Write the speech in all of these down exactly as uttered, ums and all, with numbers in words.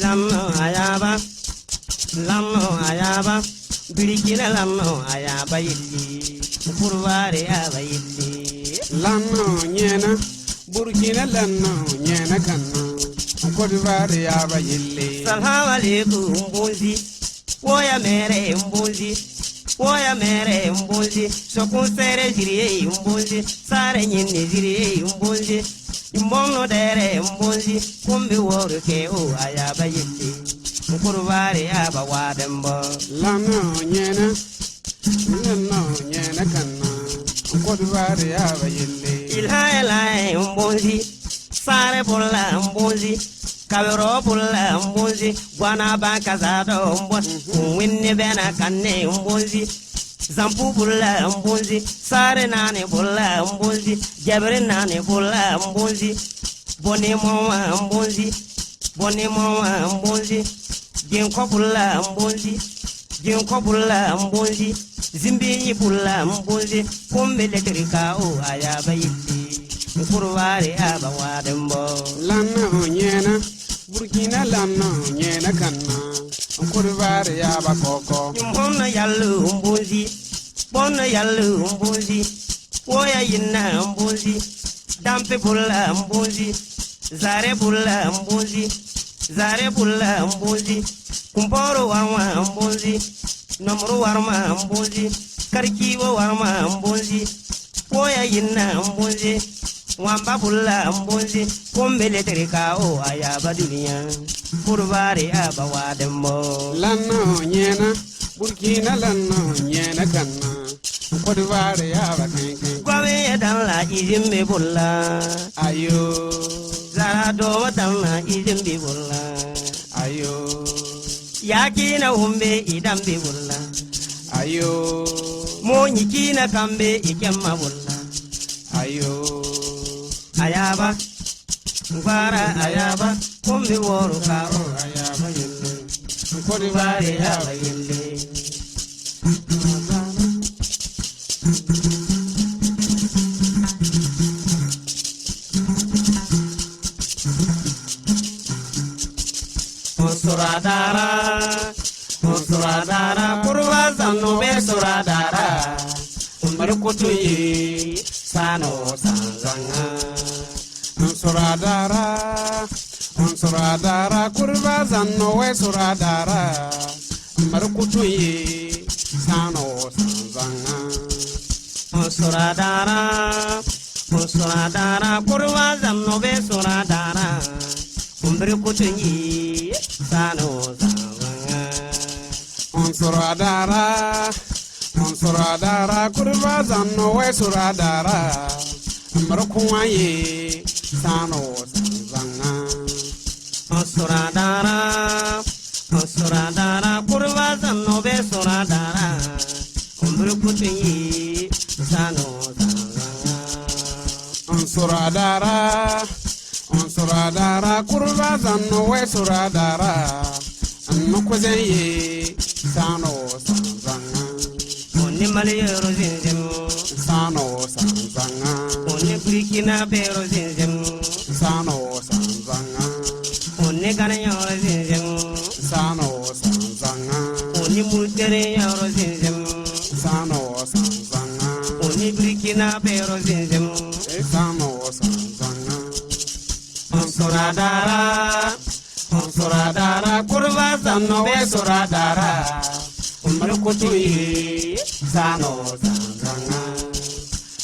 Lanno ayaba, lanno ayaba, Burkina lanno ayaba yelli, Côte d'Ivoire ayaba yelli. Lanno nyena, Burkina lanno nyena kanno, Côte d'Ivoire ayaba yelli. Salamu alaikum, mbonzi. Woya mere mbonzi, woya mere mbonzi, sokun sere ziriye mbonzi, sare nyini ziriye mbonzi, imbono dere mbonzi, kumbi woro ke o ayaba yelli, Côte d'Ivoire ayaba wa dembo. Lanno nyena, lanno nyena kanno, Côte d'Ivoire ayaba yelli. Ilahe ilahe mbonzi, sare bolla mbonzi, Kawero bulla mbonzi, gwana ba kazado mbonzi, winni bena kanne mbonzi, zampu bulla mbonzi, sare nani bulla mbonzi, jabri nani bulla mbonzi, boni moma mbonzi, boni moma mbonzi, ginko bulla mbonzi, Ginko bulla mbonzi, zimbi bulla mbonzi, kumbi letrika o ayaba yelli, Côte d'Ivoire ayaba wa dembo. Lanno nyena, Burkina lanno nyena kanno, Côte d'Ivoire ayaba koko. Nyumhono yallo mbonzi, bono yallo mbonzi, Woya yina mbonzi, dampe bulla mbonzi, zare bulla mbonzi, zare bulla mbonzi, kumboro warma mbonzi, nomoro warma mbonzi, karkibo warma mbonzi, woya yina mbonzi, wamba bulla mbonzi, kumbi letrika o ayaba dunia, Côte d'Ivoire ayaba wa dembo. Lanno nyena, Burkina lanno nyena kanno, Côte d'Ivoire ayaba kenken. Gwawe ya danla izimbi bulla. Ayo. Zara doma danla izimbi bulla. Ayo. Yakina umbe idambi bulla. Ayo. Mo nyikina kambe ikemma bulla. Ayo. Ayaba. Ngwara ayaba, kumbi woro ka o ayaba yelli, Côte d'Ivoire ayaba yelli. Unsura dara, unsura dara, kurba zanno be sura dara. Umar kutuyi sano sanzanga. Unsura dara, unsura dara, kurba zanno we sura dara. Umar kutuyi sano sanzanga. Unsura dara, unsura dara, kurba zanno be sura dara. Umar kutuyi sano sanzanga. Unsura dara, unsura dara, kurba zanno we sura dara. Umar kutuyi sano sanzanga. Unsura dara, unsura dara, kurba zanno be sura dara. Umar kutuyi sano sanzanga. Unsura dara, unsura dara, kurba zanno we sura dara. Anno kuzenye sano sanzanga. Oni Mali yoro zinzim. Sano sanzanga. Oni Burkina bero zinzim. Sano sanzanga. Oni Ghana yoro zinzim. Sano sanzanga. Oni Mauritanie yoro zinzim. Sano sanzanga. Oni Burkina bero zinzim. Sano sanzanga. Unsura dara, unsura dara, kurba zanno we sura dara. Umar kutuyi sano sanzanga.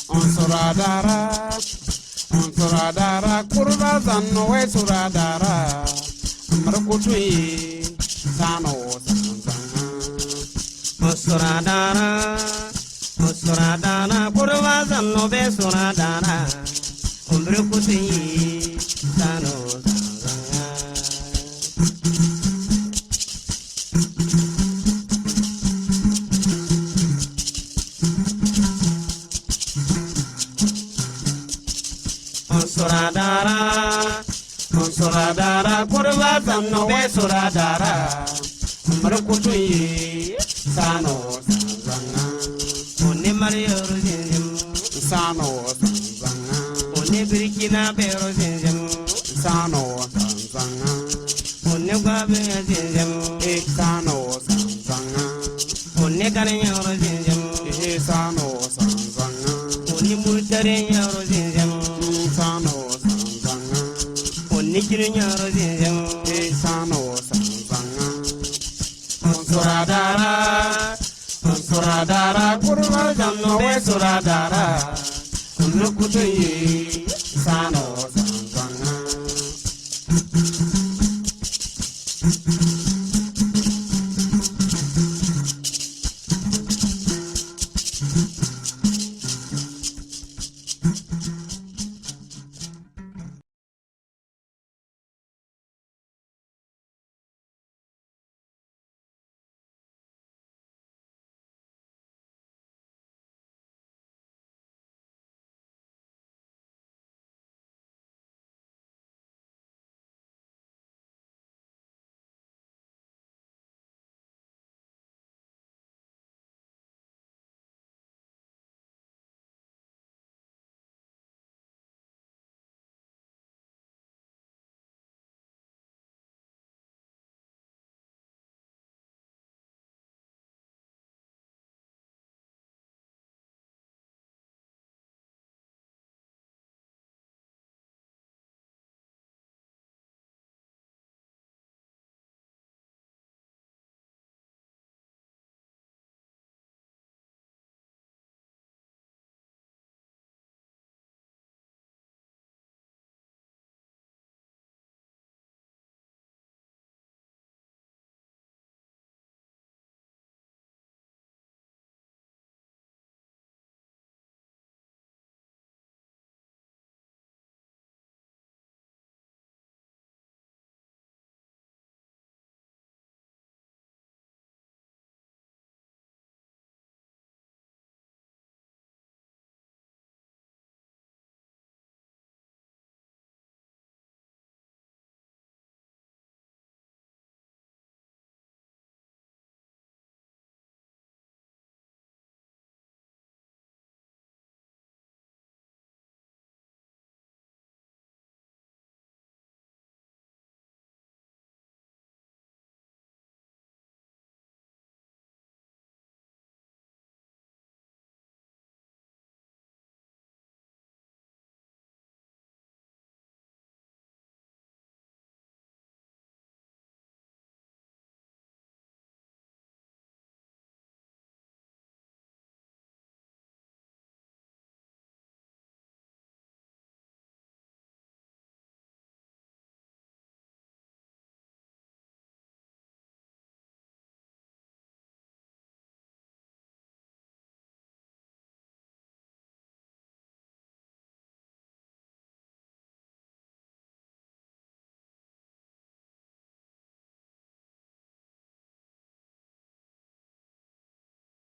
Unsura dara, unsura dara, kurba zanno we sura dara. Umar kutuyi sano sanzanga. Unsura dara, unsura dara, kurba zanno be sura dara. Umar kutuyi sano sanzanga. Unsura dara, unsura dara, kurba zanno be sura dara. Umar kutuyi sano sanzanga. Oni Mali yoro zinzim. Sano Sanzanga. Oni Birkina Bero Zinzem. Sano Sanzanga. Oni Guabe Zinzem. E Sano Sanzanga. Oni Kane Nyoro Zinzem. E Sano Sanzanga. Oni Murtari Nyoro Zinzem. Sano Sanzanga. Oni Kini Nyoro Zinzem. E Sano Sanzanga. Sura dara, sura dara, kurma zanno we sura dara. Lukutu yi, Sano Sanzanga.